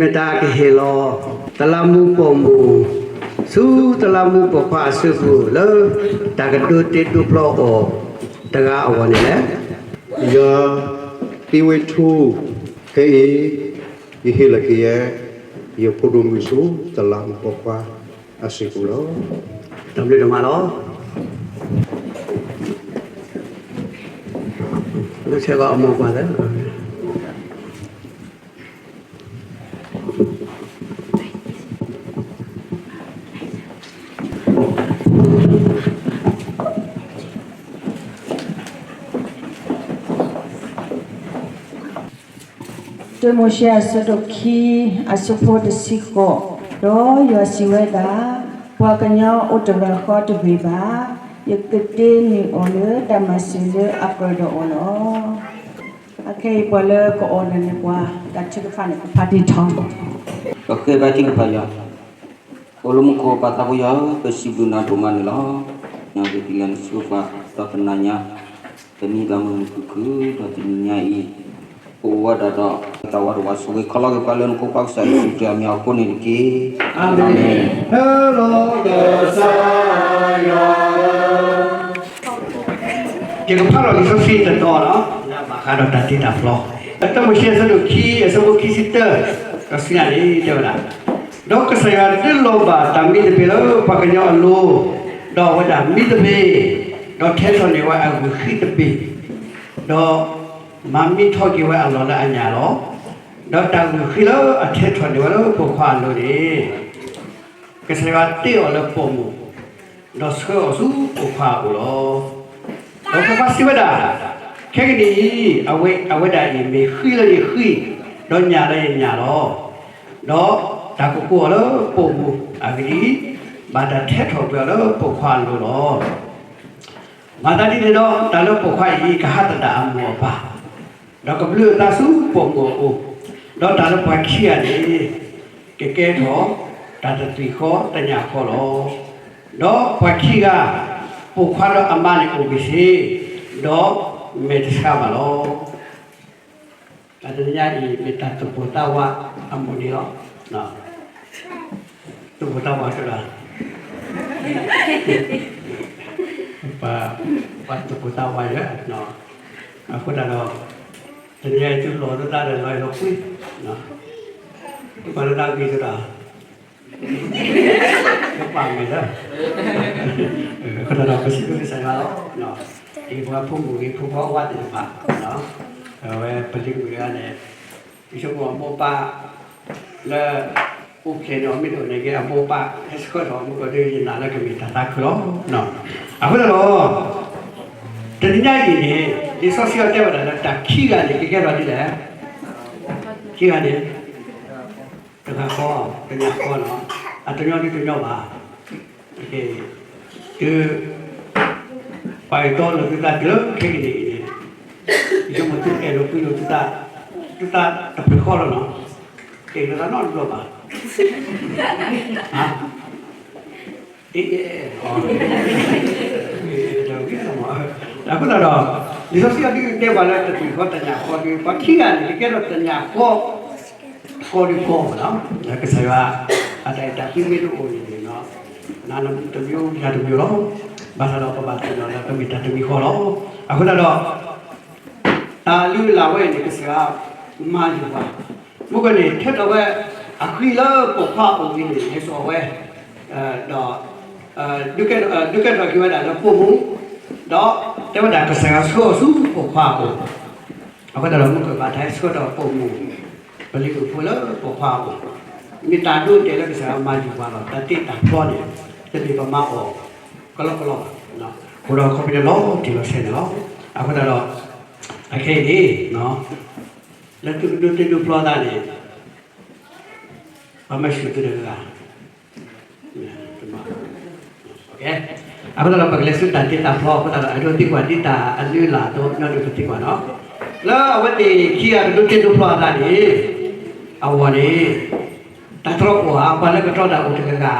မ့ၢ်တၢ်ကဟ့ၣ်လီၤ တလးမူပိာ်မုၣ် ဆူတလးမူပိာ်ခွါအစုပူၤလၢ တၢ်ကဒိးတ့ဒိးဖျီအီၤတဂၤအဂီၢ်န့ၣ်လဲၣ်. ယွၤသံဝ့ထူ ခဲအံၤ ယဟ့ၣ်လီၤက့ၤယဲ ယဖိဒိၣ်မုၣ်ဆူ တလးမူပိာ်ခွါအစုပူၤလီၤ. တၢ်ဘျုးဒိၣ်မးလီၤ. ဆဲးအမိၢ်ပှၢ်သၢ တၢမိၤၡ့အဆၢဒိၣ်ခံ အဆၢဖိတဆံဃိး, ဒီးယွၤစံးဝဲဒၣ်, ပှၤကညီအိၣ်တဂၤဃီတဂ့ၤဘၣ်, ယကတ့နုာ်အီၤလၢတၢ်မၤစၢၤလၢအကြၢးဒီးအီၤလီၤ. အခဲအံၤပှၤလၢကအိးထီၣ်န့ၢ်ပှၤ တၢ်ထုကဖၣ်န့ၣ် ကဖးတံၢ်ထီၣ် ပဃ့ဘါထုကဖၣ်ယွၤ, အိၣ်လၢမူခိၣ်ပၢ်သးပှၢ်ယွၤဧၢ, ပစံးဘျုးနၤဒိၣ်မးန့ၣ်လီၤ. နကဒုးလဲၤနစုပှၤဒီးတနၤညါ, တနံၤဘၣ်မုၢ်နံၤဖုၣ်ခုၣ်ဒီးတနံၤညါအံၤ, ပအိၣ်ဝဲဒၣ်ဒီး တၢ်ဝးတဝးဆိၣ်ဂ့ၤခီလီၤက့ၤပှၤလၢနဖိခွါကစၢ်ယ့ၣ်ၡူးခရံာ်အမံၤအဃိန့ၣ်တက့ၢ်. အၤမ့ၣ်. ဟဲလီၤကစၢ်ယွၤဧၢ. ယကဖးထီၣ်လံာ်စီဆှံတတီၤလီၤ, ဘၣ်ဃးဒီးတၢ်တ့တၢ်ဖျီ, တၢမိၤၡ့အဆၢဒိၣ်ခံ အဆၢဖိခံဆံတၢ, ဒီးဆံးန့ၣ်တဲဝဲဒၣ်, ဒီးကစၢ်ယွၤဒုးလီၤဘၣ်တၢ်မံတဘ့ၣ်လၢပှၤကညီအလိၤ, ဒီးအဝဲဒၣ်မံတဘ့ၣ်, ဒီးထဲးထီၣ်န့ၢ်ဝဲအဂုာ်ဃံတဘ့ၣ်, ဒီးမၤမံထီၣ်က့ၤဝဲအလီၢ်လၢအညၣ်လီၤ. ဒီးတၢ်ဂုာ်ဃံလၢအထဲးထီၣ်န့ၢ်ဝဲလၢပိာ်ခွါအလိၤန့ၣ် ကစၢ်ယွၤတ့အီၤလၢပိာ်မုၣ်, ဒီးဆှၢအီၤဆူပိာ်ခွါအအိၣ်လီၤ. ဒီးပိာ်ခွါစံးဝဲဒၣ်, ခဲကနံၣ်အံၤ, အဝဲဒၣ်အံၤမ့ၢ်ဃံလၢယဃံ, ဒီးညၣ်လၢယညၣ်လီၤ. ဒီးတၢ်ကကိးအီၤလၢပိာ်မုၣ်အဂ့ၢ်ဒ်အံၤ, ဘၣ်တၢ်ထဲးထီၣ်ကွံာ်အီၤလၢပိာ်ခွါအလိၤလီၤ. မၤသးဒ်န့ၣ်ဒီး တၢ်လၢပိာ်ခွါအံၤ ကဟးသဒၣ်အမိၢ်အပၢ်, ဒီးကဘျုးအသးဆူပိာ်မုၣ်အအိၣ်, ဒီးတၢ်လၢပှၤခံဂၤန့ၣ် ကကဲထီၣ်တၢ်တသွံၣ်ဃီတညၣ်ဃီလီၤ. ဒီးပှၤခံဂၤ, ပိာ်ခွါဒီးအမါန့ၣ်အိၣ်က့ၤဆ့, ဒီးမဲာ်တဆှးဘၣ်လီၤ. တၢ်တနံၤညါအံၤ မ့ၢ်တၢ်သူၣ်ပိၢ်သးဝးအမုၢ်နံၤလီၤ. သူၣ်ပိၢ်သးဝးကဒီး, ပှၤသူၣ်ပိၢ်သးဝးယဲ, အဃိသတးဒီး တနံၤညါအံၤ သုလီၤသုသးဒီးလီၤအဲၣ်လီၤကွံ, သုပာ်လၢသးဂ့ၤကဒီး, သုပာ်မဲာ်လၢ, အဃိသတးဒီး ပစံးဘျုးကစၢ်ယွၤလီၤ. ဒ်ပှၤဖိမုၣ်ဂ့ၤ ဖိခွါဝါသ့ၣ်တဖၣ်, အဝဲပလံၤမုၣ်တဂၤန့ၣ် ယဆိကမိၣ်အမိၢ်ပၢ် လၢ အိၣ်ဖျဲၣ်န့ၢ်အီၤမ့ၢ်တအိၣ်န့ၣ်က့ အမိၢ်ပၢ်ဟဲဆှၢထီၣ်မူကီၢ်ဒီး ယနာ်လၢကမ့ၢ်တၢ်သးခုလီၤ. အဃိသတးဒီး တနံၤညါအံၤန့ၣ် လံာ်စီဆှံအီၤတဲဝဲဒၣ်လၢတၢ်ခံဂၤန့ၣ် ကကဲထီၣ်ဒ်လဲၣ်, ခံဂၤန့ၣ် တဂၤဃီ, တညၣ်ဃီလီၤ. အတညီဒ်တညီဘၣ်. သု ပာ်ကတီၤလိာ်သုသးတုၤလၢခဲကနံၣ်အံၤန့ၣ်, ယဆိကမိၣ်သုအဲၣ်လိာ်ကွံလိာ်သုသး, သုသးတဖျၢၣ်ဃီလီၤနီၤ. တအဲၣ်လိာ်သးနီတဘျီဘၣ်. အ့ အ့ အ့ အဃိသတးဒီး လံာ်စီဆှံအီၤဒုးတဲပှၤလၢတသွံၣ်ဃီတညၣ်ဃီဒီး ပှၤခံဂၤန့ၣ် ကကဲထီၣ်တညၣ်ဃီ ဃီဒုဃီလီၤ. ကစၢ်ယွၤ အတၢ်အဲၣ်တၢ်ကွံမ့ၢ်တအိၣ်န့ၣ်နီၤ, နတမံၤယၤတမံၤလီၤ. ဘၣ်ဆၣ်ဒီးပဘၣ်သ့ၣ်နီၣ်လၢပမ့ၢ်တၢ်တမံၤဃီလီၤ. အဃိသတးဒီး တၢ်လုၢ်လၢ်ဝဲအံၤန့ၣ် ကစၢ်ယွၤမၤယုၤပှၤ, မူကီၢ်န့ၣ် ထဲထီၣ်ဝဲအဃံလၢပိာ်ခွါအအိၣ်ဝံၤန့ၣ် ဟဲစိာ်ဝဲ, ဒီး ဒုးကဲထီၣ်က့ၤဝဲဒၣ်လၢပိာ်မုၣ်, ဒီးတဲဝဲဒၣ်ကစၢ်ယွၤဆှၢအီၤဆူပိာ်ခွါအအိၣ်, အဃိသတးဒီး မူကီၢ်ဘၣ်တၢ်ဟဲဆှၢဒီးပိာ်မုၣ် ပလံၤအုၣ်ဖိလၢပိာ်ခွါအအိၣ်, မ့ၢ်တၢ်ဒိတဲာ်လၢကစၢ်ယွၤမၤယုၤပှၤလီၤ. တၢ်တ့တၢ်ဖျီန့ၣ် တမ့ၢ်ပမၤအီၤကလီကလီဘၣ်, အိၣ်ဒီးခီပညီလီၤတံၢ်လီၤဆဲးန့ၣ်လီၤ. အဃိသတးဒီး အခဲအံၤန့ၣ် လၢသုကဒိးတ့ဒိးဖျီသးန့ၣ် ပမၤဆူၣ်သုတဂၤ, အဃိသတးဒီး ပကလဲၤဆူတၢ်တ့တၢ်ဖျီအဃိသတးဒီး အဒိသံကွၢ်ဒ်တၢ်အလုၢ်အလၢ်အသိး ညီနုၢ်ပသံကွၢ်နီၤ, လၢအဝဲသ့ၣ်ခံဂၤကဒိးတ့ဒိးဖျီအသးန့ၣ် အဂီၢ်န့ၣ် တၢ်တြီအိၣ်ဧါ, ပှၤလၢကတြီတၢ်အိၣ်တဂၤဂၤဧါ.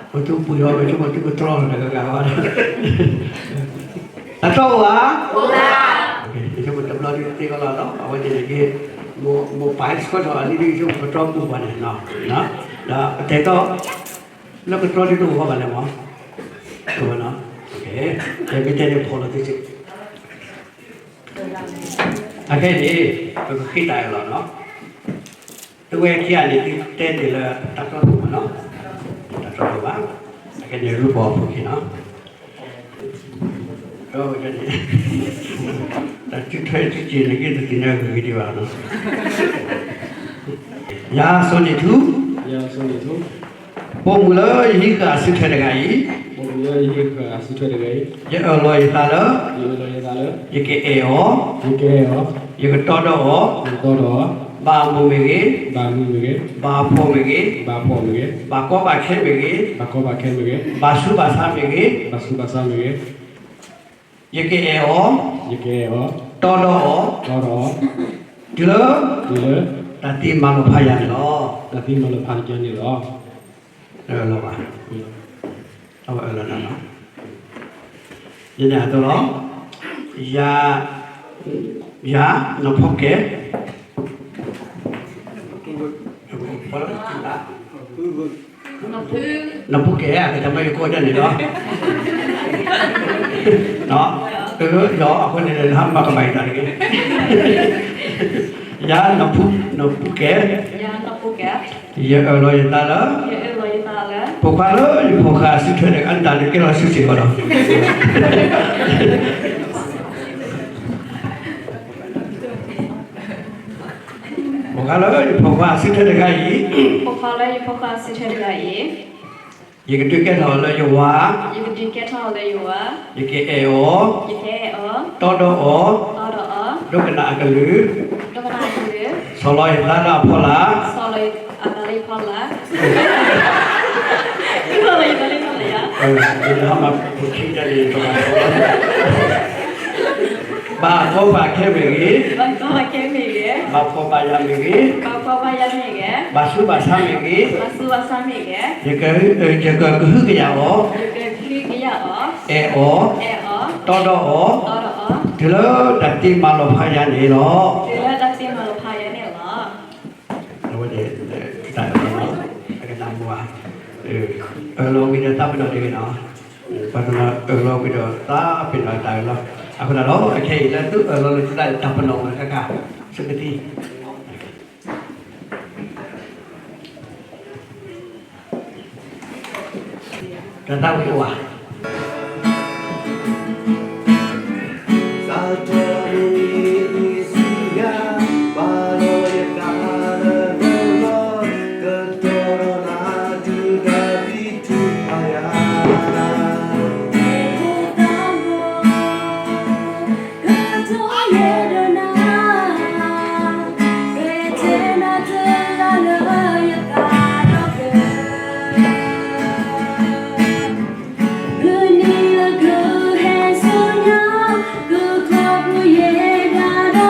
ပသူပှ့ၤအီၤ ပဆိကမိၣ်သုကတြီလီၤတဂၤဂၤဘၣ်. တၢ်တြီအိၣ်ဧါ. ယဆိကမိၣ်တဘျီဒုးသ့ကလီၤလီၤ အဝဲသ့ၣ်န့ၣ်က့ မိၢ်ပၢ်ဟဲဆှၢထီၣ်အလံာ်ဒ်ယဆိကတြီပူၤပှၤန့ၣ်, ဒီးပတဲတီ လၢကတြီဒ်တအိၣ်ဃီဘၣ်လဲၣ်မး, တဲမ့ၢ်တဲန့ၣ်ဖီၣ်လီၤသုစ့ၢ်, အခဲအံၤန့ၣ် ပကဃ့တၢ်အၢၣ်လီၤနီၤ, တဝဲခံဂၤန့ၣ် သုတဲန့ၣ်လၢတၢ်တီတအိၣ်မးနီၤ, တၢ်တီတအိၣ်ဘၣ်, အခဲန့ၣ် ရူပီၣ်အဖိခံနီၤ တၢ်ထုးထွဲတစ့ၢ်န့ၣ် က့ၤတသ့ၣ်ညါဂ့ၤဂ့ၤဒံးဘၣ်နီၤ, ယၤစီၤန့ၣ်ထူ, ယၤစီၤန့ၣ်ထူ, ပိာ်မုၣ်လၢယဟံးဃာ်အစုထွဲတဂၤအံၤ, ပိာ်မုၣ်လၢယဟံးဃာ်အစုထွဲတဂၤအံၤ, ယအၢၣ်လီၤယသးလၢ, ယအၢၣ်လီၤယသးလၢ, ယကအဲၣ်အီၤ, ယကအဲၣ်အီၤ, ယကတီဒီးအီၤ, ယကတီဒီးအီၤ, ဘၣ်အမူမ့ၢ်ဂ့ၤ, ဘၣ်အမူမ့ၢ်ဂ့ၤ, ဘၣ်အဖှီၣ်မ့ၢ်ဂ့ၤ, ဘၣ်အဖှီၣ်မ့ၢ်ဂ့ၤ, ဘၣ်ကီဘၣ်ခဲမ့ၢ်ဂ့ၤ, ဘၣ်ကီဘၣ်ခဲမ့ၢ်ဂ့ၤ, ဘၣ်ဆူးဘၣ်ဆါမ့ၢ်ဂ့ၤ, ဘၣ်ဆူးဘၣ်ဆါမ့ၢ်ဂ့ၤ, ယကအဲၣ်အီၤ, ယကအဲၣ်အီၤ, တီဒီးအီၤ, တီဒီးအီၤ, တုၤလၢ, တုၤလၢ, တၢ်သံမၤလီၤဖးယၤန့ၣ်လီၤ, တၢ်သံမၤလီၤဖးယၤန့ၣ်လီၤ, အၢၣ်လီၤဘၣ်, အဝဲအၢၣ်လီၤနၤလီၤ, ယန့ၣ်အသိးလီၤ, ယၤ, ယၤ, နီၢ်ဖီကဲ နီၢ်ဖူကဲ အကစၢ်မ့ၢ်ယကိးဒ်န့ၣ်လီၤ, ဒီးအဃိန့ၣ် ဟးမၤကမၣ်ယတၢ်တဂ့ၤ, ယၤ နီၢ်ဖူကဲ, ယၤ နီၢ်ဖူကဲ, ယအၢၣ်လီၤယသးလၢ, ယအၢၣ်လီၤယသးလၢ, ပိာ်ခွါလၢယဖီၣ်ဃာ်အစုထွဲတဂၤအံၤ တၢ်န့ၣ်ကဲထီၣ်စုစ့ၢ်ကီးလီၤ ပိာ်ခွါလၢယဖီၣ်ဃာ်အစုထွဲတဂၤအံၤ, ပိာ်ခွါလၢယဖီၣ်ဃာ်အစုထွဲတဂၤအံၤ, ယကဒုးကဲထီၣ်အီၤလၢယဝၤ, ယကဒုးကဲထီၣ်အီၤလၢယဝၤ, ယကအဲၣ်အီၤ, ယကအဲၣ်အီၤ, တီဒီးအီၤ, တီဒီးအီၤ, ဒိကနၣ်အကလုၢ်, ဒိကနၣ်အကလုၢ်, ဆီၣ်လီၤယသးလၢအဖီလာ်, ဆီၣ်လီၤယသးလၢအဖီလာ်, ယမၤပူၤခံတၢ်န့ၣ် ဘၣ်ကီဘၣ်ခဲမ့ၢ်ဂ့ၤ, ဘၣ်ကီဘၣ်ခဲမ့ၢ်ဂ့ၤ, ဘၣ်ဖှီၣ်ဘၣ်ယာ်မ့ၢ်ဂ့ၤ, ဘၣ်ဖှီၣ်ဘၣ်ယာ်မ့ၢ်ဂ့ၤ, ဘၣ်ဆူးဘၣ်ဆါမ့ၢ်ဂ့ၤ, ဘၣ်ဆူးဘၣ်ဆါမ့ၢ်ဂ့ၤ, ယက, ယကကဟုကယာ်အီၤ, ယကကဟုကယာ်အီၤ, အဲၣ်အီၤ, အဲၣ်အီၤ, တီဒီးအီၤ, တီဒီးအီၤ, တုၤလၢတၢ်သံမၤလီၤဖးယၤန့ၣ်လီၤ, တုၤလၢတၢ်သံမၤလီၤဖးယၤန့ၣ်လီၤ. အဝဲန့ၣ် တၢ်အၢၣ်လီၤနီၤ, အကနၣ်မူဧါ, အၢၣ်လီၤဝံၤဒီးသးပ့ၤနီၣ်တဂ့ၤနီၤ, ပှၤတနီၤအၢၣ်လီၤဝံၤဒီးသးပ့ၤနီၣ်တၢ်အၢၣ်လီၤ, အဃိသတးဒီး ခဲအံၤလၢသုအၢၣ်လီၤလၢသုသးန့ၣ် တၢ်ပနီၣ်မၤတခါခါ, သုကသံ တၢ်သးဝံၣ်အိၣ်ဧါ. စးထီၣ်မုၢ်နံၤအံၤဆူညါ, ပာ်လီၤယသးလၢနလီၢ်, ကတီၤထီၣ်နၤတုၤတၢ်သံထုးဖးယၤ ကတီၤယဲဒီးနၤ, ကတဲနၤတဂၤလၢယသးဒီးက, မုၢ်နံၤလၢကဟဲဆူညါ, ကခီဖျိယဲဒၣ်ဒီးန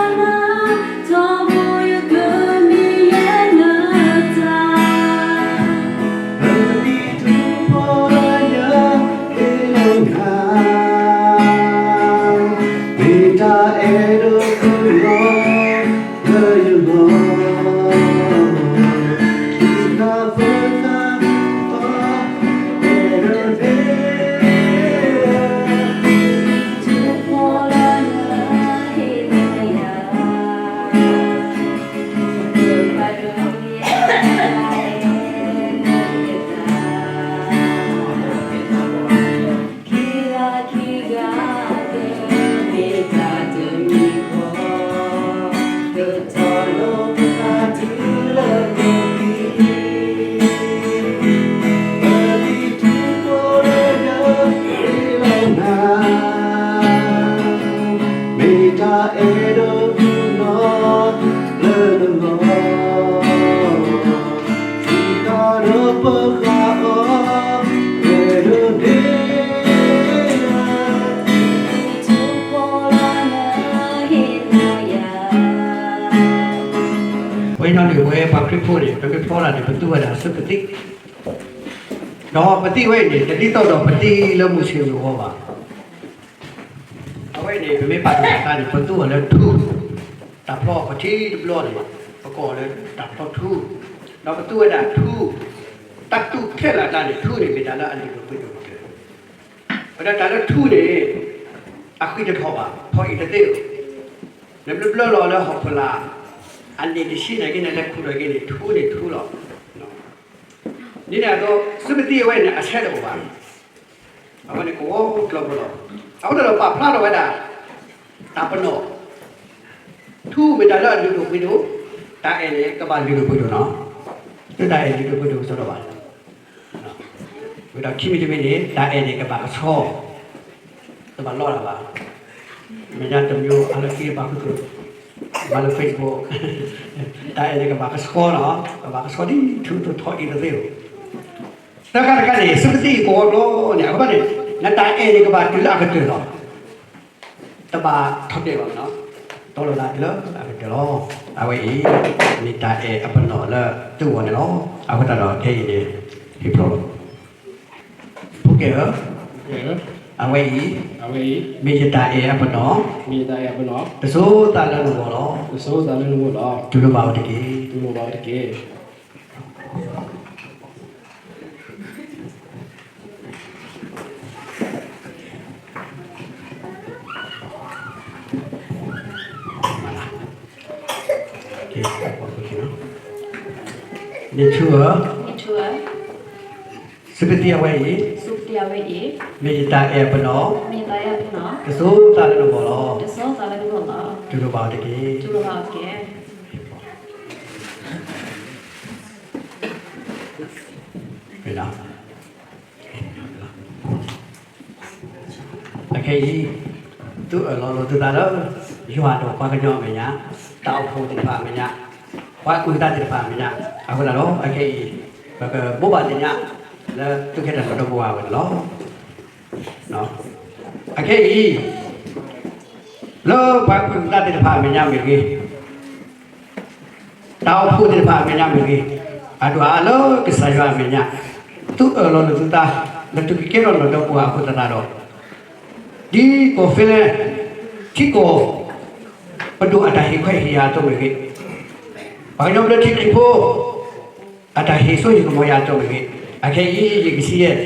ၤ, ထီဘိယကမ့ၢ်ယဲနတၢ် ပဒိၣ်ထူဖိလၢယဟ့ၣ်လီၤနၤ, မ့ၢ်တၢ်အဲၣ်ဒိးဃုာ်လီၤလၢယလီၢ်, သုတၢ်သၢသၢသီအဲၣ်ဒိးန့ၣ် ထူဖိလၢယဟ့ၣ်လီၤယၤ ခံဂၤခံဂၤ ကမ့ၢ်တၢ်တမံၤဃီ, ကတီၤလိာ်ပသးတုၤလၢကသံ, ပဒိၣ်ထူဖိလၢယဟ့ၣ်လီၤနၤ, မ့ၢ်တၢ်အဲၣ်ဒိးဃုာ်လီၤလၢနလီၢ် သုတၢ်ဒီးပဃာ်အီၤ အဲၣ်ဒိးန့ၣ် ထူဖိလၢနဟ့ၣ်လီၤယၤ. ဝဲညီနုၢ်ဝဲပှၤခရံာ်ဖိန့ၣ် ပမ့ၢ်ဖျီတၢ်န့ၣ် ပသူဝဲဒၣ်အစူၢ်ကသံၣ်, ဒီးပသံၣ်ဝဲအံၤန့ၣ် တဒ်သိးဒီးပသံၣ်လၢမုၢ်ဆ့ၣ်မုၢ်ဂီၤဘၣ်. အဝဲအံၤန့ၣ် ပမ့ၢ်ပာ်သူၣ်ပာ်သးန့ၣ် ပသူဝဲလၢထူ, တၢ်ဖျီပထံတဘျီန့ၣ် ကိးလၢတၢ်ဖျီထူ, ဒီးပသူဝဲဒၣ်ထူ, တၢ်တူၢ်ထဲလၢတၢ်န့ၣ် ထူန့ၣ်မ့ၢ်တၢ်လၢအလုၢ်ဒိၣ်ပှ့ၤဒိၣ်တက့ၢ်. ဝဲဒၣ်တၢ်လၢထူန့ၣ် အဃံတထီၣ်ဘၣ်, ဖီအံၤတသ့ၣ်ဧိၤ, နဘျၢဘျၢလီၤလၢဟီၣ်ခိၣ်လာ် အန့ၣ်တဆံန့ၣ်က့န့ၣ် လဲၤခူၣ်ထီၣ်က့န့ၣ် ထူန့ၣ်ထူလီၤ. ဒ်န့ၣ်အသိး သုပသံအဝဲန့ၣ် အဆဲးတအိၣ်ဘၣ်. အဝဲန့ၣ်ကဝီၤကျီၢ်ပလီၢ်, အဃိသတးဒီးပာ်ဖျါထီၣ်ဝဲဒၣ် တၢ်ပနီၣ်, ထူမ့ၢ်တၢ်လၢအလုၢ်ဒိၣ်ပှ့ၤဒိၣ်, တၢ်အဲၣ်န့ၣ်ကဘၣ်လုၢ်ဒိၣ်ပှ့ၤဒိၣ်နီၤ, လၢတၢ်အဲၣ်လုၢ်ဒိၣ်ပှ့ၤဒိၣ်ကစီဒီဘၣ်. ဝဲဒီးခံမံၤတမံၤန့ၣ် တၢ်အဲၣ်န့ၣ်ကဘၣ်ကဆှီ, တဘၣ်လီတၢ်ဘၣ်. မဲာ်ညါတမံၤအလီၢ်ခံဘၣ်ခူသူၣ်, ဘၣ်လၢ Facebook, တၢ်အဲၣ်န့ၣ်ကဘၣ်ကဆှီနီၤ, ကဘၣ်ကဆှီဒ်ထူသိးထီအံၤတသ့ဧိၤ. တၢ်ခါတခါန့ၣ် သုပသံအံၤကဝီၤကျီၢ်န့ၣ် အဃိဘၣ်န့ၣ် နတၢ်အဲၣ်န့ၣ်ကဘၣ်တုၤလၢအကတၢၢ်လီၤ. တဘၣ်ထီၣ်တဲာ်ဘၣ်နီၤ, တီလီၤသးတုၤလၢအကတၢၢ်လီၤ. အဝဲအံၤ မ့ၢ်တၢ်အဲၣ်အပနီၣ်လၢသုဂီၢ်န့ၣ်လီၤ. အဃိသတးဒီးခဲအံၤန့ၣ် ဟ့ၣ်ဖျိးလီၤ. ဖိကဲဧၢ, အဝဲအံၤ အဝဲအံၤ မ့ၢ်ယတၢ်အဲၣ်အပနီၣ်, မ့ၢ်ယတၢ်အဲၣ်အပနီၣ်, တစိၤသးလၢနဂီၢ်လီၤ, တစိၤသးလၢနဂီၢ်လီၤ. တူၢ်လိာ်ဘၣ်အီၤတက့ၢ်, တူၢ်လိာ်ဘၣ်အီၤတက့ၢ်. န့ၣ်ထူဧၢ, သုပသံအဝဲအံၤ မ့ၢ်ယတၢ်အဲၣ်အပနီၣ်, တစိၤသးလၢနဂီၢ်လီၤ, တူၢ်လိာ်ဘၣ်အီၤတက့ၢ်. အခဲအံၤ သုအၢၣ်လီၤလိာ်သုသးလၢ ယွၤဒီးပှၤကညီအမဲာ်ညါ, တၢ်အိၣ်ဖှိၣ်သ့ၣ်တဖၣ်အမဲာ်ညါ, ပှၤအုၣ်သးသ့ၣ်တဖၣ်အမဲာ်ညါ, အဃိသတးဒီး အခဲအံၤ ပကဘိးဘၣ်သ့ၣ်ညါ လၢသုကဟဲတၢ်လီၤဒီပုၢ်ဝဲၢ်အဂီၢ်န့ၣ်လီၤ. အခဲအံၤ လၢပှၤအုၣ်သးသ့ၣ်တဖၣ်အမဲာ်ညါမ့ၢ်ဂ့ၤ, တၢ်အိၣ်ဖှိၣ်သ့ၣ်တဖၣ်အမဲာ်ညါမ့ၢ်ဂ့ၤ, အဒိၣ်အါလၢကစၢ်ယွၤအမဲာ်ညါ, သုအၢၣ်လီၤလိာ်သုသး လၢသုကကဲထီၣ်လီၤဒီပုၢ်ဝဲၢ်အဃိသတးဒီး, ဒ်ကီၢ်ဖဲလဲၣ် ထံကီၢ် ပဒိၣ်အတၢ်ဟ့ၣ်ခွဲးဟ့ၣ်ယာ်အသိးမ့ၢ်ဂ့ၤ, ပှၤကညီဘျၢထံခရံာ်ဖိ အတၢ်ဟ့ၣ်စိဟ့ၣ်ကမီၤယၤအသိးမ့ၢ်ဂ့ၤ, အခဲအံၤယကစံးယဲၢ်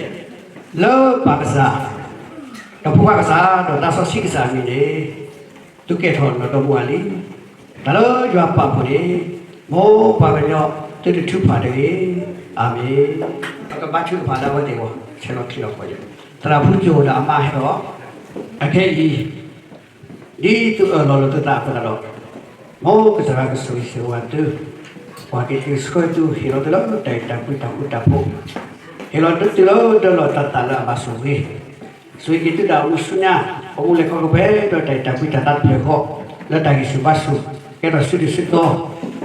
လၢပၢ်ကစၢ် ဒီးဖိခွါကစၢ် ဒီးသးစီဆှံကစၢ်အမံၤန့ၣ် သုကဲထီၣ်လီၤဒီပုၢ်ဝဲၢ်လံ. တၢ်လၢယွၤပာ်ဖှိၣ်န့ၣ် မ်ပှၤကညီသုတထုကဖၣ်တဂ့ၤ. အၤမ့ၣ်. ပကဘါထုကဖၣ်လၢအဝဲသ့ၣ်အဂီၢ် ဆဲးလီၤထံလီၤကီၢ်ယဲၢ်. သရၣ်ဖုကၠိဒီးအမါဟဲဒီး အခဲအံၤ ဒ်သုအၢၣ်လီၤလိာ်သုသးအဃိသတးဒီး, မ်ကစၢ်ယွၤကဆိၣ်ဂ့ၤဆိၣ်ဝါသု, ပှၤက့ၤသုဆှၢသု ဟ့ၣ်လီၤသုလၢတၢ်အဲၣ်တၢ်ကွံတၢ်ဃူတၢ်ဖိး, ဟ့ၣ်လီၤသုလၢဒၢလီၢ်တၢ်သၣ်လၢအဘၣ်ဆိၣ်ဂ့ၤ, ဆိၣ်ဂ့ၤက့ၤသုတၢ်အိၣ်မူဆူညါ, အိၣ်မူလဲၤခီဖျိဖဲဒီးတၢ်အဲၣ်တၢ်ကွံတၢ်သးတဖျၢၣ်ဃီ, လၢတၢ်ဂံၢ်ဆူၣ်ဘါဆူၣ်, ကဲထီၣ်စုဒုၣ်စုတီၤ,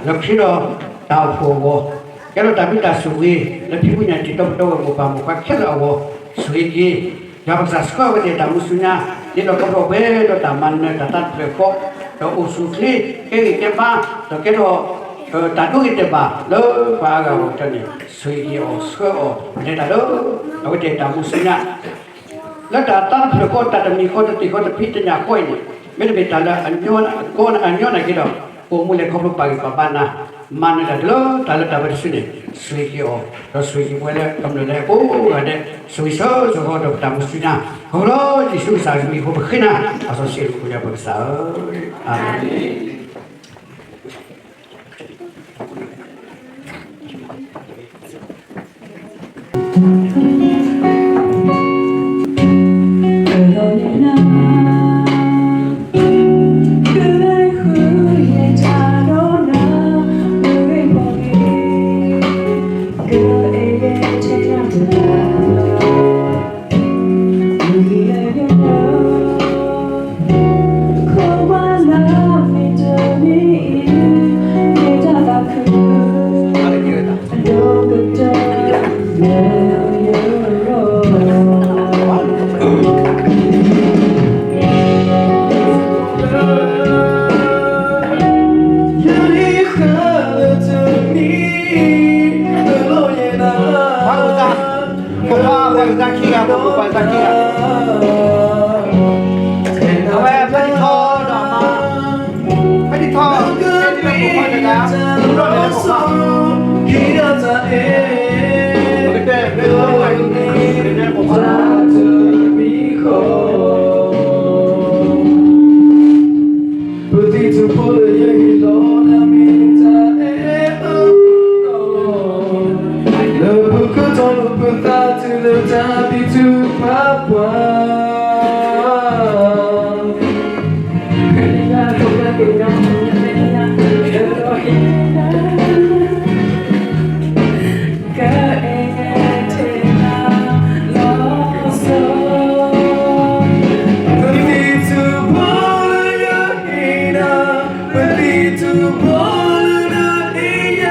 လၢခရံာ်ဒီးတၢ်အိၣ်ဖှိၣ်အဂီၢ်, ကဲထီၣ်တၢ်ဘျုးတၢ်ဆိၣ်ဂ့ၤ လၢဖံဖုညၣ်တံာ်တီပတီၢ်ဝဲၢ်မိၢ်ပၢ်မိၢ်ခွါခဲလၢာ်အဂီၢ်, ဆိၣ်ဂ့ၤက့ၤ ယွၤပကစၢ်ဆှၢဝဲသ့ၣ်တၢ်မူဆူညါ, ဒ်သိးခီဖျိဖဲဒီးတၢ်မၤနၢၤတၢ်သးတဖျၢၣ်ဃီ, ဒီးအိၣ်ဆူၣ်အိၣ်ချ့, ကဲဂံၢ်ကဲဘါ, ဒီးကဲထီၣ် တၢ်ဒိဂ့ၤတဲာ်ဘၣ် လၢပှၤအါဂၤအဂီၢ်န့ၣ်, ဆိၣ်ဂ့ၤက့ၤအီၤဆှၢအီၤ လဲၤတၢ်လၢ အဝဲသ့ၣ်တၢ်မူဆူညါ လၢတၢ်သးတဖျၢၣ်ဃီ တၢ်တမံၤဃီ တသ့ၣ်ဃီတဖံးတညၣ်ဃီအံၤန့ၣ်, မ့တမ့ၢ်တၢ်လၢအညီနၢ်က့ဒီး, ပအိၣ်မူလဲၤခီဖျိပာ်ဂံၢ်ပာ်ဘါနၤ, မၤနၢၤတၢ်လၢတၢ်လၢတၢ်ပှဲၤတစုန့ၣ်, ဆိၣ်ဂ့ၤက့ၤအီၤ, ဒီးဆိၣ်ဂ့ၤက့ၤပှၤလၢကမျၢၢ်လၢကိးဂၤဒဲး, ဆိၣ်ဂ့ၤဆၢဆိၣ်ဂ့ၤဒီးပတၢ်မူဆူညါ, ခီဖျိယ့ၣ်ၡူးကစၢ်မံၤအဃိပဃ့နၤ, အစီဆှံအလိၤကိးညါပကစၢ်ဧၢ, အၤမ့ၣ်. ပှၤအုၣ်သးခံဂၤ, ပှၤအုၣ်သးခံဂၤ, အဝဲဖဲထီဒီးအမါ, ဖဲထီ, ဖဲထီတဂၤ, ခံဂၤတၢ်အဲၣ် ပကတဲ ပကတဲ ပကတဲ ပကတဲ ပသံၣ်ထူၣ်ဖိလၢယဟ့ၣ်လီၤနၤမ့ၢ်တၢ်အဲၣ်အၢ လၢပကတီၢ်လၢပသးတုၤလၢတၢ်သံၣ်ထူၣ်ဖးပှၢ် ကအဲၣ်ထဲနၤလီၤစိၤ ပသံၣ်ထူၣ်ဖိလၢယဟ့ၣ်နၤ, ပသံၣ်ထူၣ်ဖိလၢနဟ့ၣ်ယၤ,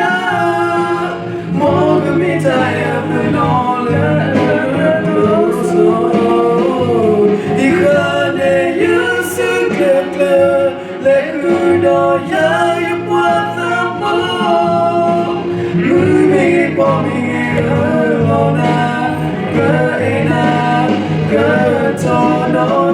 မ်ကမ့ၢ်တၢ်အဲၣ်အပနီၣ်လၢနလီၤစိၤ, ယဃၣ်န့ၢ်ယစုကျၢၤကျၢၤ လဲၤဃုာ်ဒီးယၤယပှၤသးဘီ, မုၢ်မ့ၢ်ဂ့ၤ ပှၢ်မ့ၢ်ဂ့ၤ အၢၣ်လီၤနၤ, ကအဲၣ်နၤ, ကတီၤဒီးနၤ,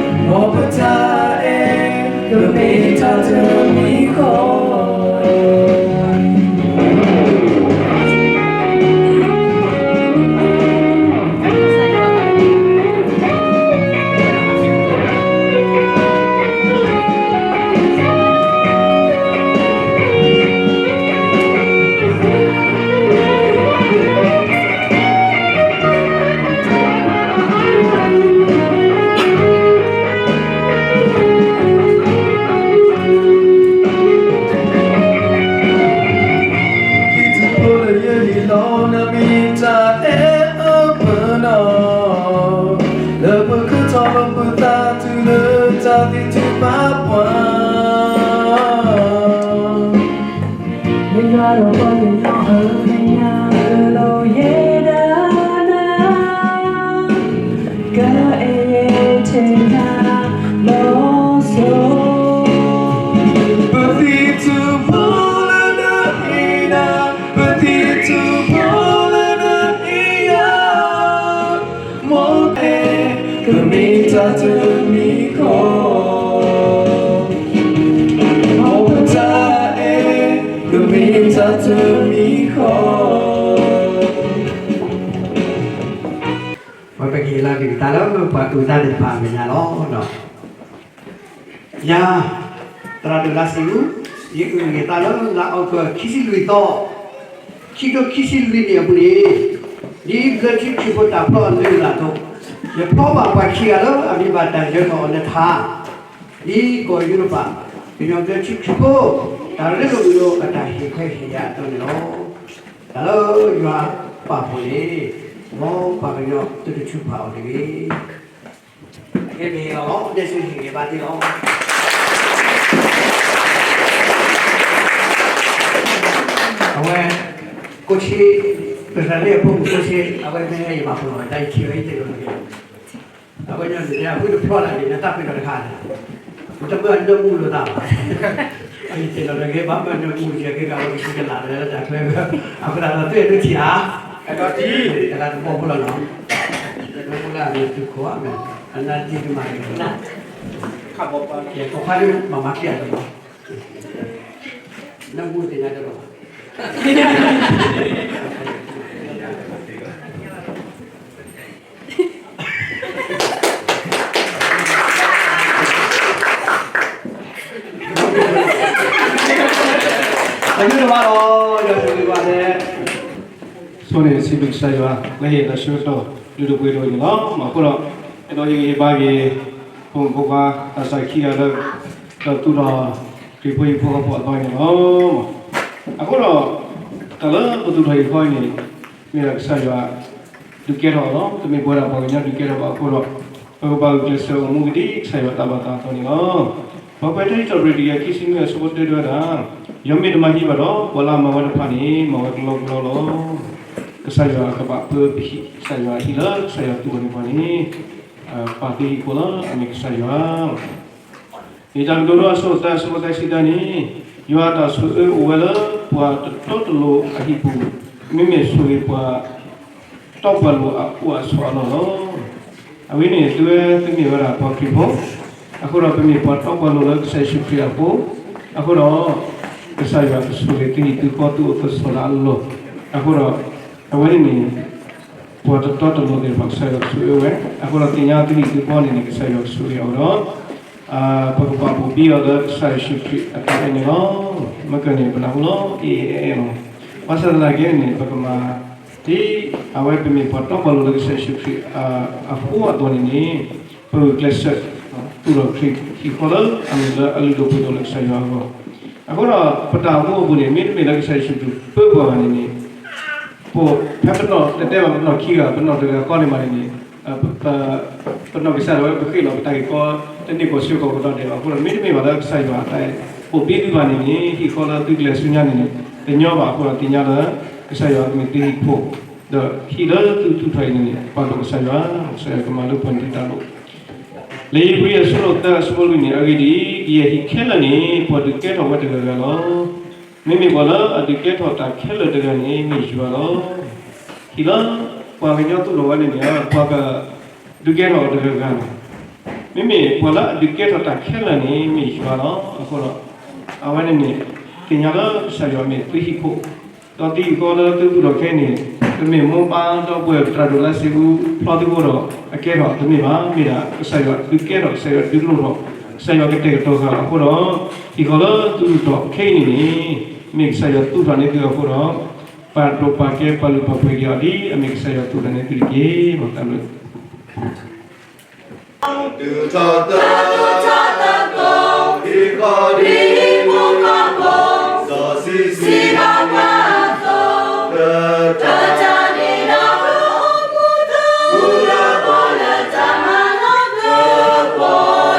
မ်ပတၢ်အဲၣ် ကမ့ၢ်တၢ်တမံၤဃီ လၢပကတီၢ်လၢပသးတုၤလၢတၢ်သံၣ်ထူၣ်ဖးပှၢ် မ့ၢ်ယွၤဒီးပှၤကညီအမဲာ်ညါ ကလီၤယဲဒၣ်နၤ, ကအဲၣ်ထဲနၤလီၤစိၤ, ပသံၣ်ထူၣ်ဖိလၢနဟ့ၣ်နၤ, ပသံၣ်ထူၣ်ဖိလၢနဟ့ၣ်ယၤ မ်ပတၢ်အဲၣ် ကမ့ၢ်တၢ်တမံၤဃီ, မ်ပတၢ်အဲၣ် ကမ့ၢ်တၢ်တမံၤဃီ. ပကဟ့ၣ်လီၤက့ၤတၢ်လၢပှၤအုၣ်သးသ့ၣ်တဖၣ်အမဲာ်ညါလီၤ. ယၤ သရၣ်ဒိၣ်လါစံးအူ ယအုၣ်က့ၤသးလၢလါအီကူး ခံဆံလွံၢ်သီ, ခံကထိခံဆံလွံၢ်နံၣ်အပူၤန့ၣ်, ဒ်ဘျၢထံခရံာ်ဖိတၢ်ဖျီအလုၢ်အလၢ်အသိး, ယဖျီဘၣ်ပှၤခံဂၤလၢအမံၤဘၣ်တၢ်ယၢၤထီၣ်အီၤလၢထါ, ဒ်ကီၢ်ယူရပၤ ကညီဘျၢထံခရံာ်ဖိ တၢ်ရ့လိာ်မုာ်လိာ်အတၢ်ဟ့ၣ်ခွဲးဟ့ၣ်ယာ်အသိးန့ၣ်လီၤ. တၢ်လၢယွၤပာ်ဖှိၣ်န့ၣ် မ်ပှၤကညီသုတထုးဖးအီၤတဂ့ၤ. အကဲမ့ၢ်အီၤလီၤ ဒဲးဆူဟ့ၣ်ဂ့ၤဘၣ်တ့ၢ်လီၤ. အဝဲ ကိးဆ့ ပသရၣ်လၢအဖိမုၣ်ကိးဆ့ အဝဲမ့ၢ်ဟဲယမၤဖိလီၤ တၢ်အံၤထံၣ်ဝဲအံၤတ့ၢ်လီၤတဂ့ၤ. အဝဲညီန့ၣ် အဖုတဖျီတၢ်န့ၣ် နတၢ်ပ့ၤနီၣ်တခါန့ၣ် တမၢနၢမူလိာ်သးဘၣ်. အအံၤတ့ၢ်လီၤတဂ့ၤ ဘၣ်မၢနၢမူကဲက့ၤ အဝဲကစံးကလာ်လၢတၢ်ချၢ အဃိသတးဒီး သုအဲၣ်ဒိးထံၣ်ဧါ တၢ်တဘီဖိလီၤနီၤ. နၢမူလၢအမ့ၢ်သုခိၣ် အနၢ်တံၢ်ကမၤက့ၤလီၤ. ကီၢ်ခါဒ်မၤမၤခံဂၤလီၤ. နၢမူသ့ၣ်ညါတလီၤဘၣ်. တမ့ၢ်တဘၣ်လီၤ ယွၤဆိၣ်ဂ့ၤဘၣ်လဲၣ်. ဆိၣ်ဂ့ၤစံးဘျုးကစၢ်ယွၤ လၢဟ့ၣ်တၢ်ဆၢကတီၢ် ဒုးတပှဲၤဒိၣ်န့ၣ်လီၤ. မ့ၢ်အဃိဒီး အဲၣ်ဒိးဟ့ၣ်ဂံၢ်ဟ့ၣ်ဘါက့ၤ ဖိမုၣ်ဖိခွါ သးစၢ်ခံဂၤလၢ ဒီးသူၣ်ထီၣ်ခရံာ်ဖိဟံၣ်ဖိဃီဖိအသီန့ၣ်လီၤ. အဃိဒီး တၢ်လၢပသူၣ်ထီၣ်ဟံၣ်ဃီအံၤန့ၣ် မ့ၢ်ဒၣ်ကစၢ်ယွၤ ဒုးကဲထီၣ်အီၤလီၤ. တမ့ၢ်ပဝဲဒၣ်ပှၤကညီဒုးကဲထီၣ်ဘၣ်အဃိဒီး ပကဘၣ်ဂုာ်ကျဲးစၢးအိၣ်မူကဒ်ကစၢ်ယွၤတၢ်ဘၣ်သးအသိးန့ၣ်လီၤ. ပှၤကွဲးတၢ်ဟံၣ်စီၣ်ပရံး တကယၤခံဆံနွံ အဆၢဖိတၢတဲဝဲဒၣ်, ယွၤမ့ၢ်တမၤဟံးဘၣ်ဒီး ပှၤလၢအမၤဝဲတဖၣ်န့ၣ် မၤဝဲကလီကလီလီၤ. ကစၢ်ယွၤကဘၣ်ပၢပဟံၣ် ကစၢ်ယွၤအဟံၣ်လၢကစၢ်ယွၤသူအီၤန့ၣ်ပှၤန့ၣ် ပာ်သုဟံၣ်ဖိလၢအမ့ၢ်ကစၢ်ယွၤ ယတၢ်ကတိၤဒိအဆၢသၢ အဆၢဖိသၢဆံသၢန့ၣ်, ယွၤအတၢ်ဆိၣ်အၢအိၣ်ဝဲလၢပှၤတတီတလိၤအဟံၣ်ပူၤ, မ့မ့ၢ်ဆိၣ်ဂ့ၤပှၤတီပှၤလိၤအအိၣ်အဆိးအလီၢ်လီၤ. အဝဲန့ၣ်သုဝဲသုမ့ၢ်ဝဲဒၣ်ပှၤခရံာ်ဖိ, အဃိဒီးပမ့ၢ်ပှၤတီပှၤလိၤလၢကစၢ်ယ့ၣ်ၡူးခရံာ်အဃိ, အဃိဒီး ကစၢ်ယွၤကဆိၣ်ဂ့ၤသုဟံၣ်သုဃီ သုအိၣ်သုဆိးလၢအလီၢ်. အဃိဒီး အဝဲန့ၣ်န့ၣ် ပှၤတတီတလိၤသ့ၣ်တဖၣ် ကစၢ်ယွၤကဆိၣ်ဂ့ၤဝဲ. အဃိဒီးသ့ၣ်ညါသုဟံၣ်သုဃီန့ၣ်န့ၣ် ကစၢ်ယွၤကဆိၣ်ဂ့ၤအီၤဒီး ပကပာ်ဖှိၣ်ဘံအီၤလၢကစၢ်ယ့ၣ်ၡူးခရံာ်အတၢ်အဲၣ်န့ၣ်လီၤ. မ့ၢ်ကန့ၣ် ပနၢ်ဟူလီၤ အ့ၣ်အ့ၣ်အ့ၣ်လီၤ. ဘၣ်ဆၣ်သနာ်က့န့ၣ် ပကမၤ ဒ်အဝဲပမ့ၢ်ပှၤတီပှၤလိၤလၢကစၢ်ယ့ၣ်ၡူးခရံာ်အဃိအသိးန့ၣ်န့ၣ် ပဂုာ်ကျဲးစၢး သူၣ်ထီၣ်ခရံာ်ဟံၣ်ဃီလၢ အမ့ၢ်လၢအလုၢ်ဒိၣ်ပှ့ၤဒိၣ်လၢကစၢ်ယွၤအဂီၢ်. အဃိဒီး ပတၢ်အိၣ်မူအပူၤန့ၣ် မ့တမ့ၢ်လၢကစၢ်ယ့ၣ်ၡူးခရံာ်ပၢပှၤဘၣ်န့ၣ်န့ၣ် ပ ဖဲပနီၣ်တတဲဘၣ် ပနီၣ်ခံဂၤ ပနီၣ်တဂၤဃီန့ၣ်ဘၣ်န့ၣ်န့ၣ် ပနီၣ်ကစၢ်ဒၣ်ဝဲ ပဃ့ၣ်လီၤပတၢ်ဂ့ၢ်ကီ တန့ၢ်ကီၢ်ဆၢကီၢ်ကဒီးဒဲးဘၣ်. အဃိဒီး မ့တမ့ၢ်ဘၣ်လၢကစၢ်ယွၤအတၢ်အဲၣ် ပိာ်ဘံသုဘၣ်န့ၣ်န့ၣ် ဟံၣ်ဃီလၢသုကျဲၤဆူညါန့ၣ်န့ၣ် တညီဘၣ်. အဃိဒီးသ့ၣ်ညါလၢ ကစၢ်ယွၤကမ့ၢ်သုဟံၣ်ခိၣ်, ဒီးဟံၣ်လၢသုသူၣ်ထီၣ်အံၤန့ၣ်န့ၣ် ပာ်ဒိၣ်ကစၢ်ယွၤ, ကစၢ်ယွၤကမၤလၢပှဲၤန့ၢ်သုတၢ်လိၣ်. လံာ်ဧ့ၤဘြံၤအဆၢဒိၣ်သၢအဆၢဖိလွံၢ်န့ၣ် အဂ့ၢ်ဒ်အံၤ, ကယဲၢ်ဟံၣ်ခဲလၢာ်န့ၣ် ပှၤဒုးကဲထီၣ်ဝဲတဂၤဂၤလီၤ. မ့မ့ၢ်ပှၤလၢအဒုးကဲထီၣ်တၢ်ခဲလၢာ်တဂၤန့ၣ် မ့ၢ်ယွၤလီၤ. ဟံၣ်လၢပှၤကညီသိၣ်လိဝဲန့ၣ်န့ၣ် ပှၤက ဒုးကဲထီၣ်တဂၤဂၤလီၤ. မ့မ့ၢ်ပှၤလၢအဒုးကဲထီၣ်တၢ်ခဲလၢာ်န့ၣ် မ့ၢ်ယွၤလီၤ. အဃိဒီး အဝဲန့ၣ်န့ၣ် သ့ၣ်ညါလၢကစၢ်ယွၤမ့ၢ်သုဟံၣ်ခိၣ်, ဒီးသုဟံၣ်ဃီလၢသုသူၣ်ထီၣ်ခဲအံၤန့ၣ် တမ့ၢ်မိၢ်ပၢ်ဒီပုၢ်ဝဲၢ်ပတၢ်ဒိၣ်လၢစံးဘျုးဖျီသုအိၣ်ဒီးအကဲထီၣ်တမ့ၢ်ဘၣ်. မ့ၢ်ဒၣ်ကစၢ်ယွၤဒုးကဲထီၣ်, ကစၢ်ယွၤဒုးလိၣ်ထီၣ်, ကစၢ်ယွၤကတဲာ်ကတီၤဃာ်အဃိဒီး ဟံၣ်ဃီလၢသုသူၣ်ထီၣ်ခဲအံၤန့ၣ်န့ၣ် မ့ၢ်ကစၢ်ယွၤသူၣ်ထီၣ်န့ၢ်သုအဃိဒီး ပာ်ဒိၣ်ပာ်ကဲပာ်လုၢ်ပာ်ပှ့ၤက့ၤအီၤဒ်အမ့ၢ်ကစၢ်ယွၤသူၣ်ထီၣ်န့ၢ်သုတက့ၢ်. မၤသးဘျုး တၢ်ဒိၣ်ထီၣ်တၢ်ဒိၣ်ထီၣ်တၢ်ကိး ဟံၣ်ဃီဒ်ဟံၣ်ဖိဃီဖိ စီဆှံစံးဘၣ်ပှၤအသိး တၢ်တၢ်န့ၣ်ဒီးပအိၣ်မူတၢ် မူလၢပှၤလၢတၢ်မၤလီၤကပီၤယွၤ စၢ်ခရံာ်ကမ့ၢ်ပှၤဟံၣ်ဃီလီၤစိၤ ဟံၣ်ဃီယွၤပၢ်လၢတကးဒံးဘၣ်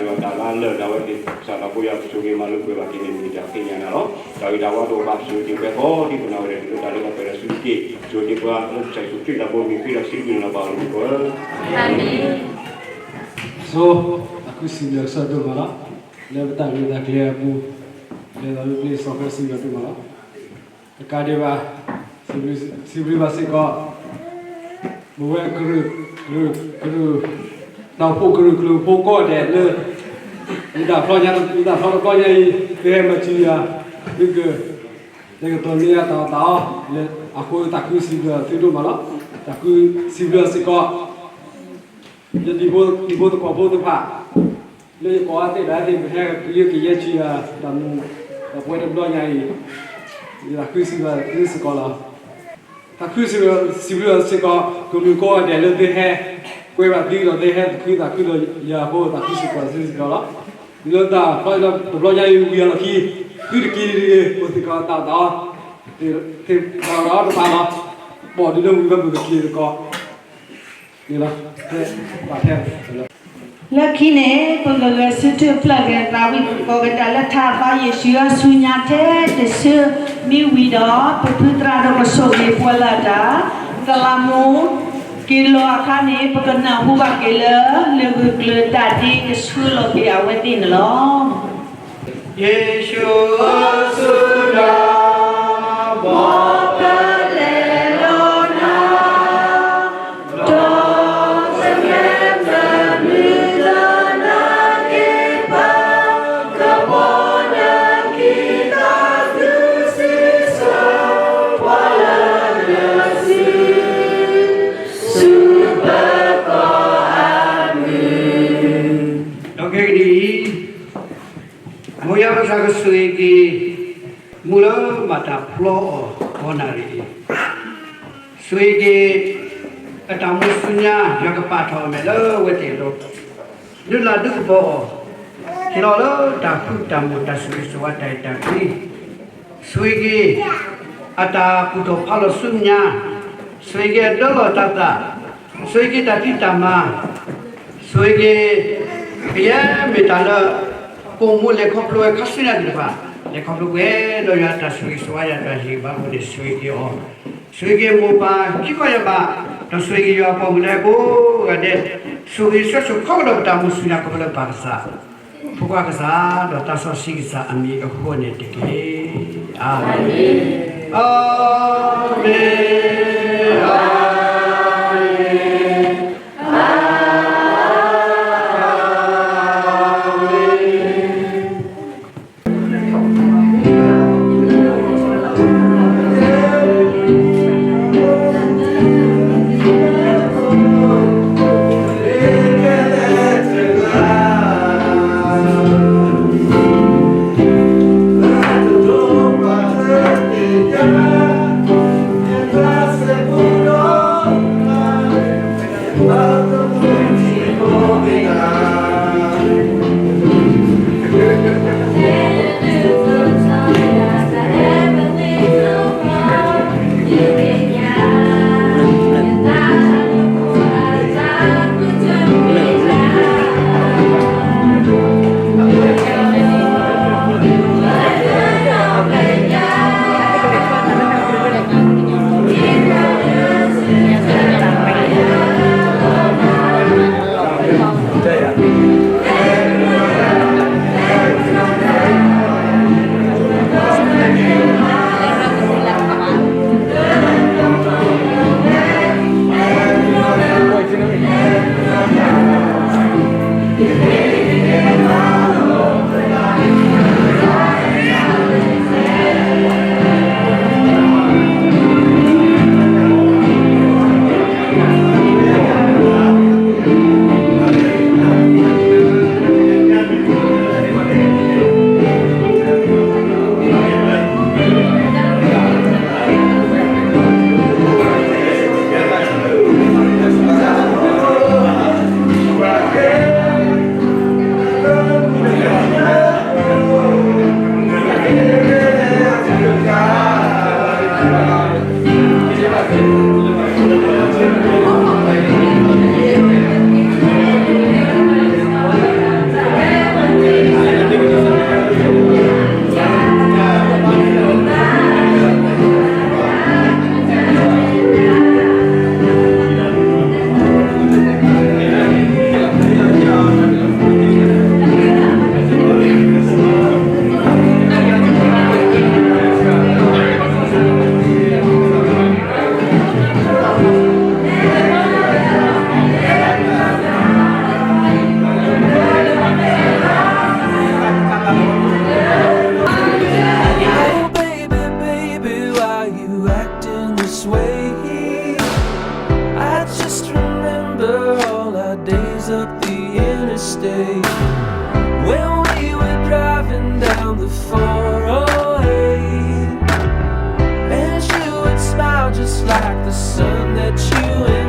တၢ်လၢလၢာ်ဒၣ်ဝဲသ့ၣ် ကစၢ်ဒီးဖိယွၤကဆိၣ်ဂ့ၤမၤလိပှဲၤဘၣ်က့ၤန့ၣ် မ့ၢ်တၢ်သ့ၣ်ညါနၤလီၤ. တၢ်ဂ့ၤတၢ်ဝါတအိၣ်ဘၣ် ပဆိၣ်ဂ့ၤက့ၤပှဲၤဃီ ဒ်ပနၢ်ဝဲဒၣ် ဒ်လၢတၢ်လၢတၢ်ပှဲၤဒီးစုတက့ၢ် ဆိၣ်ဂ့ၤက့ၤပှၤလၢကစၢ်ယ့ၣ်ၡူးခရံာ်တၢ်ဘိမုၢ်ဃ့ဒီးစံးဘျုးနၤဘၣ်အလိၤကဝဲ အဆိ တၢ်ခုစံးဘျုးကစၢ်ဒိၣ်မးလီၤ. လၢပတၢ်ဂ့ၢ်တၢ်ကျဲၤအပူၤ လဲၤလီၤလၢပျ့ၤစီၤပၢစံးဘျုးဒိၣ်မးလီၤ. တကးဒံးဘၣ် စံးဘျုးဘၣ်စ့ၢ်ကီး ပဝဲကရူၢ် ကရူၢ် ကရူၢ် တၢ်အိၣ်ဖှိၣ်ကရူၢ်ကရူၢ်ဖိကိးဂၤဒဲးလၢ မ့ၢ်တၢ်ဖျီညါ မ့ၢ်တၢ်ဖျီတဘျီညါအံၤ သုဟဲမၤစၢၤယၤ သုက လဲၤကတီၤန့ၢ်ယၤတၢ်အီၣ်တၢ်အီ လၢအဃိတၢ်ခုစံးဘျုးသုဒိၣ်မးလီၤ. တၢ်ခုစံးဘျုးစ့ၢ်ကီး ယဒံဖိသကိးဖိသ့ၣ်တဖၣ် လၢယကိးအသ့ၣ်ဒီးသ့ၣ် ပဟဲကယဲၢ်ကယဲၢ်ဆံးယၤ တၢ်မူ တၢ်ပှဲၤတဘျီညါအံၤ ယတၢ်ခုစံးဘျုးသုစ့ၢ်ကီးလီၤ. တၢ်ခုစံးဘျုးစ့ၢ်ကီး ကရူၢ်ကိးဂၤဒဲးလၢသုဟဲ ကွဲဘၣ်သုဒီးသုဟဲသးခုသးခုဒီးယၤအဃိ တၢ်ခုစံးဘျုးသုစ့ၢ်ကီးလီၤ. လၢတၢ်ဖျီတဘျီညါအံၤဝံၤအလီၢ်ခံ သုတက့ၤတဂ့ၤ အိၣ်စ့ၢ်ကီးတၢ်အီၣ်တၢ်အီ တၢ်အီၣ်တဖၣ်လီၤ ဘီၣ်ဒုးလၢဝံၤဝဲပကက့ၤသကိး လၢခံန့ၣ် ပကဂဲၤဆၢထၢၣ်ပျၢ်က့ၤသးဝံၣ်ကိးကဒါလၢထါသီ ယ့ၣ်ၡူးအဆူညါထဲတဆၢ မ့ၢ်ဝံၤဒီး ပဖုသရၣ်ဒိၣ်ကဆိၣ်ဂ့ၤပှၤလၢတၢ် ကလးမူ က့ၤလီၤအခါန့ၣ် ပကနၢ်ဟူဘၣ်က့ၤလၢ လၢၢ်ဂၢၢ်ကျၢၤတၢ်ဒ့ကဆှၢလီၤက့ၤအဝဲသ့ၣ်န့ၣ်လီၤ. ယ့ၣ်ၡူးဧၢ ဆူနၤ မ်ပလဲၤလီၤနၤ ဒီးဆၢဂ့ၤဆၢဝါဘျုးလၢနၤက့ၤပာ် ကဘီနၤက့ၤတၢ်ဒုးစံးဆၢ ပှၤလၢနစု ဆူပၢၤကီၢ်အမုၢ် ဒီးခဲကနံၣ်အံၤ မ်ယွၤပကစၢ်ကဆိၣ်ဂ့ၤက့ၤ မူလၢမၤတၢ်ဖျီအီၤ ကိးနၣ်ရံၣ်အံၤ, ဆိၣ်ဂ့ၤက့ၤ အတၢ်မူဆူညါ ယွၤကပာ်ထီၣ်အမဲာ်လၢဝဲသ့ၣ်အလိၤ, ဒုးလၢ်ဒုးကပီၤအီၤ, ဟ့ၣ်လီၤလၢတၢ်ဃူတၢ်မုာ် တၢ်ဆိၣ်ဂ့ၤဆိၣ်ဝါ တၢ်အဲၣ်တၢ်ကွံ, ဆိၣ်ဂ့ၤက့ၤ အတၢ်ကူၣ်ထီၣ်ဖးလီၤဆူညါ, ဆိၣ်ဂ့ၤက့ၤအဒၢလီၤတၢ်သၣ်, ဆိၣ်ဂ့ၤက့ၤတၢ်ဖံးတၢ်မၤ, ဆိၣ်ဂ့ၤက့ၤ ကယဲၢ်မ့ၢ်တၢ်လၢ ပိာ်မူလဲၤခီဖျိဝဲခါဆူညါသ့ၣ်တဖၣ်, လဲၤခီဖျိပှဲၤဒီးယွၤတၢ်ဆိၣ်ဂ့ၤဆိၣ်ဝါ ယွၤတၢ်ဟ့ၣ်ဂံၢ်ဘါအဃိန့ၣ် ဆိၣ်ဂ့ၤက့ၤအီၤ, ဆိၣ်ဂ့ၤက့ၤမိၢ်ပၢ်ခံခီယၢ်ဘး, ဒီးဆိၣ်ဂ့ၤက့ၤယွၤအပိာ်မုၣ်လၢဟဲကိးဂၤဒဲး, ဆိၣ်ဂ့ၤဆိၣ်ဂ့ၤခီဖျိဒီးပတၢ်မူဆူညါ ခီဖျိလၢပၢ်ကစၢ်, ဖိခွါကစၢ်, ဒီးသးစီဆှံကစၢ်အမံၤအဃိန့ၣ်တက့ၢ်. အၤမ့ၣ်. Amen. Amen. Oh, baby, baby, why you acting this way? I just remember all our days up the interstate when we were driving down the four oh eight, and you would smile just like the sun that you